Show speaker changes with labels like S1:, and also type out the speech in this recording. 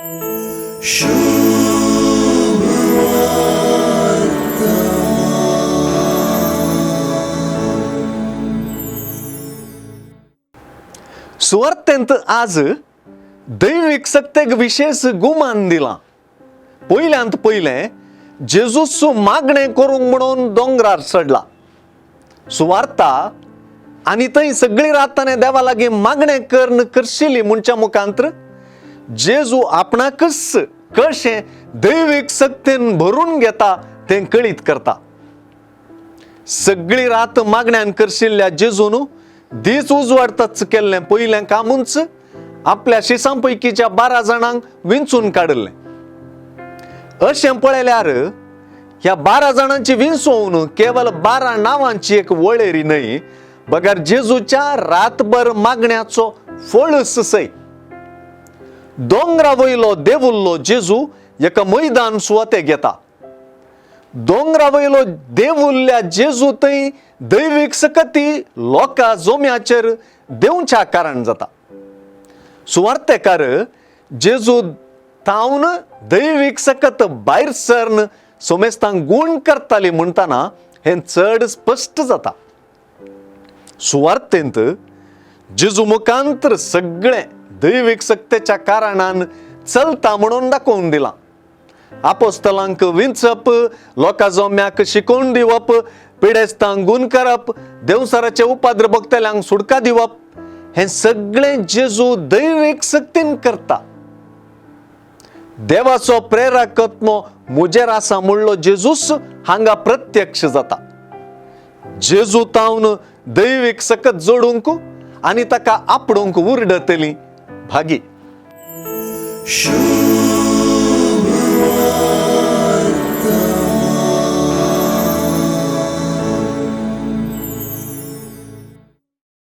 S1: सुवार्थेंत आज दैवीक सक्तेक विशेश गुमान दिलां. पयल्यांत पयलें जेजूस मागणें करूंक म्हणून दोंगरार चडला सुवार्ता आनी थंय सगळी रात ताणें देवा लागीं मागणें करन करशिली म्हणच्या मुखांत्र जेजू आपणाकच कशें दैवीक सक्तेन भरून घेता तें कळीत करता. सगळी रात मागण्यान करशिल्ल्या जेजून दीस उजवाडताच केल्लें पयलें कामूच आपल्या शिसां पैकीच्या 12 जाणांक विंचून काडिल्लें. अशें पळयल्यार ह्या 12 जाणांची विंचोवन केवल 12 नांवांची एक वळेरी न्हय, बगर जेजूच्या रातभर मागण्याचो फळस सय. दोंगरा वयलो देवुल्लो जेजू एका मैदान सुवाते घेता. दोंगरा वयलो देवुल्ल्या जेजू थंय दैवीक सकती लोकां जोम्याचेर देंवच्या कारण जाता. सुवार्तेकार जेजू तावन दैवीक सकत भायर सरन सोमेस्तांक गूण करताली म्हणटना हें चड स्पश्ट जाता. सुवार्तेंत जेजू मुखांतर सगळें दैवीक सक्तेच्या कारणान चलता म्हणून दाखोवन दिलां. आपोस्तलांक विंचप, लोकां जोम्याक शिकोवन दिवप, पिडेस्तांक गूण करप, देवसाराचे उपाद्र भोगतल्यांक सुटका दिवप, हें सगळें जेजू दैवीक सक्तीन करता. देवाचो प्रेरक आत्मो म्हजेर आसा म्हणलो जेजूस हांगा प्रत्यक्ष जाता. जेजू तावन दैवीक सकत जोडूंक आनी ताका आपडूंक उरडतली भागी.